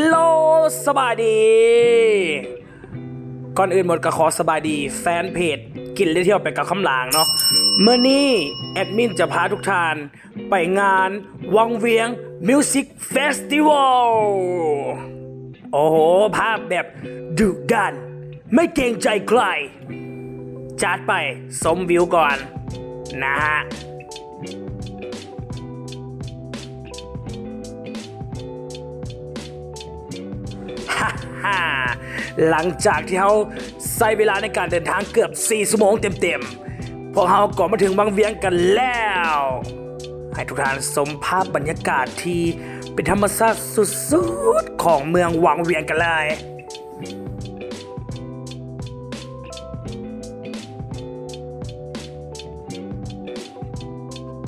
ໂລ ສະບາຍດີ. ກ່ອນອື່ນໝົດກໍຂໍສະບາຍດີແຟນເພຈກິນແລະທ່ຽວໄປກັບຄຳຫຼາງເນາະ. ມື້ນີ້ແອດມິນຈະພາທຸກທ່ານໄປງານວັງວຽງມິວສິກເຟສຕິວັລ. ໂອ້ໂຫ ພາບແບບດຸດັນ ໄມ່ເກງໃຈໃຄ. ຈັດໄປ ຊົມວິວກ່ອນນະຮະ. ຫາ ຫຼັງຈາກທີ່ເຮົາໃຊ້ເວລາໃນການເດີນທາງເກືອບສີ່ຊົ່ວໂມງເຕັມໆ, ພວກເຮົາກໍມາເຖິງວັງວຽງກັນແລ້ວ. ໃຫ້ທຸກທ່ານຊົມພາບບັນຍາກາດທີ່ເປັນທຳມະຊາດສຸດໆຂອງເມືອງວັງວຽງກັນເລີຍ.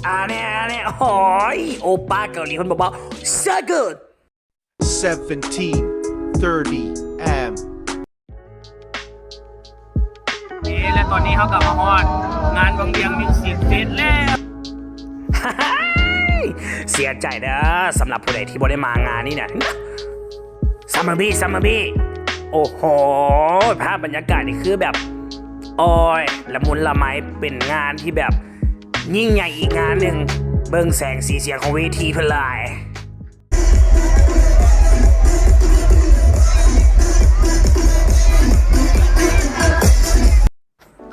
ອາແນ່ ອາແນ່ ໂອ້ຍ ໂອປ້າເກົາຫຼີເພິ່ນບອກວ່າ so good. Seventeen thirty a.m. ເອີ ແລະຕອນນີ້ເຮົາກໍມາຮອດງານວັງວຽງມິວສິກເຟສແລ້ວ. ເສຍໃຈເດີ້ ສຳລັບຜູ້ໃດທີ່ບໍ່ໄດ້ມາງານນີ້ນະ. ຊຳເມີບີ ຊຳເມີບີ ໂອ້ໂຫ ພາບບັນຍາກາດນີ້ຄືແບບ ໂອ້ຍ ລະມຸນລະໄມ, ເປັນງານທີ່ແບບຍິ່ງໃຫຍ່ອີກງານໜຶ່ງ. ເບິ່ງແສງສີສຽງຂອງເວທີເພິ່ນຫຼາຍ.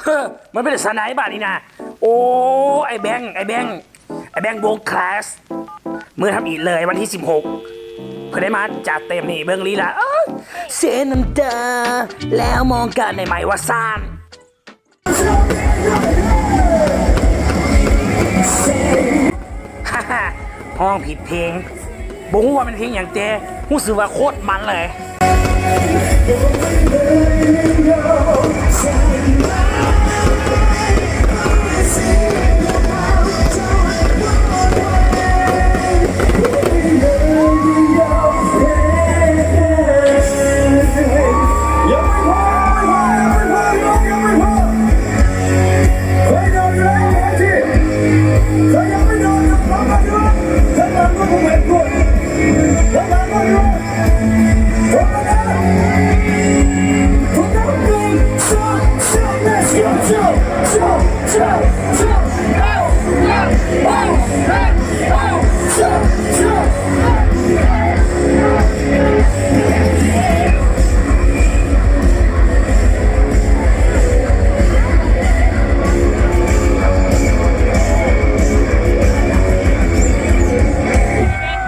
ເຮີ ມັນເປັນຊັ້ນໃດບາດນີ້ນະ? ໂອ້ ອ້າຍແບງ ອ້າຍແບງ ອ້າຍແບງວົງ Clash ມື້ທຳອິດເລີຍ ວັນທີສິບຫົກ ເພິ່ນໄດ້ມາຈັດເຕັມນີ້. ເບິ່ງລີລາ ເອີ ເຊນນ້ຳຕາ ແລ້ວມອງກັນໄດ້ໄໝວ່າຊັ້ນ. ຮ້ອງຜິດເພງ ບໍ່ຮູ້ວ່າແມ່ນເພງຫຍັງ ແຕ່ຮູ້ສຶກວ່າໂຄດມັນເລີຍ.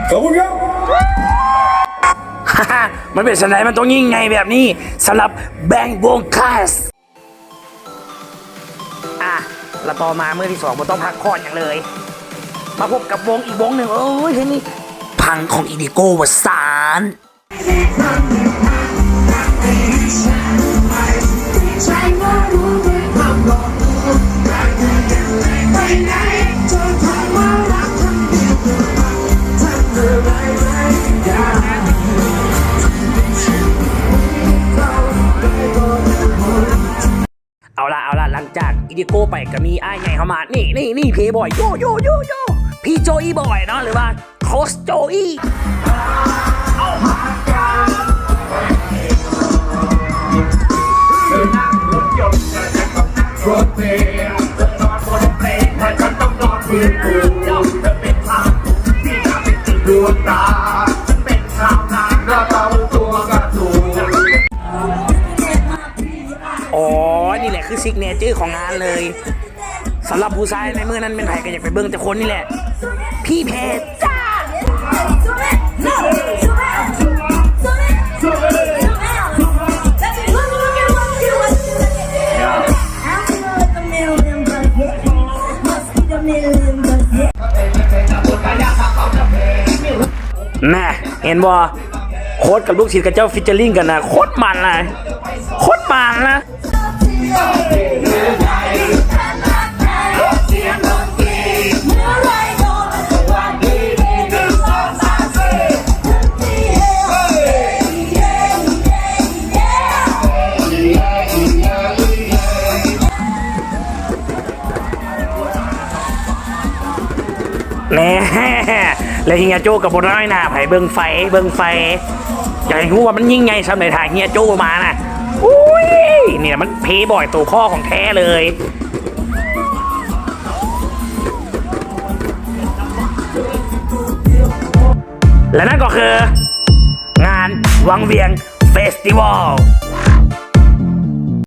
ຂອບຄຸນຄັບ. ມັນເປັນຊັ້ນໃດ ມັນຕ້ອງຍິ່ງໃຫຍ່ແບບນີ້ ສຳລັບແບງວົງ Clash. ອ່ະ ແລ້ວຕໍ່ມາມື້ທີສອງ ບໍ່ຕ້ອງພັກຜ່ອນຫຍັງເລີຍ ມາພົບກັບວົງອີກວົງໜຶ່ງ. ເອີຍ ເຫັນນີ້ ພັງຂອງອີດິໂກ້ວ່າຊັ້ນ. ເອົາລະ ເອົາລະ ຫຼັງຈາກອີດິໂກ້ໄປ ກໍມີອ້າຍໃຫຍ່ເຮົາມາ ນີ້ ນີ້ ນີ້ ເພບອຍ ໂຢ ໂຢ ໂຢ ໂຢ ພີ່ໂຈອີບອຍເນາະ ຫຼືວ່າໂຄຊໂຈອີ. ອໍ ນີ້ແຫຼະຄືຊິກເນເຈີຂອງງານເລີຍ. ສຳລັບຜູ້ຊາຍໃນມື້ນັ້ນແມ່ນໃຜກໍຢາກໄປເບິ່ງແຕ່ຄົນນີ້ແຫຼະ ພີ່ເພດຈ້າ. ນະ ເຫັນບໍ່? ໂຄດກັບລູກສິດເຂົາເຈົ້າຟີເຈີລິງກັນນະ ໂຄດມັນນະ ໂຄດມັນນະ. ແນ່ ແລະ ເຮຍໂຈ້ກໍບໍ່ນ້ອຍໜ້າໃຜ ເບິ່ງໄຟ ເບິ່ງໄຟ. ຢາກໃຫ້ຮູ້ວ່າມັນຍິ່ງໃຫຍ່ສ່ຳໃດ ຖ້າເຮຍໂຈ້ມານະ. ອຸ້ຍ ນີ້ລະມັນເພບອຍໂຕພໍ່ຂອງແທ້ເລີຍ. ແລະນັ້ນກໍຄືງານວັງວຽງເຟສຕິວອລ.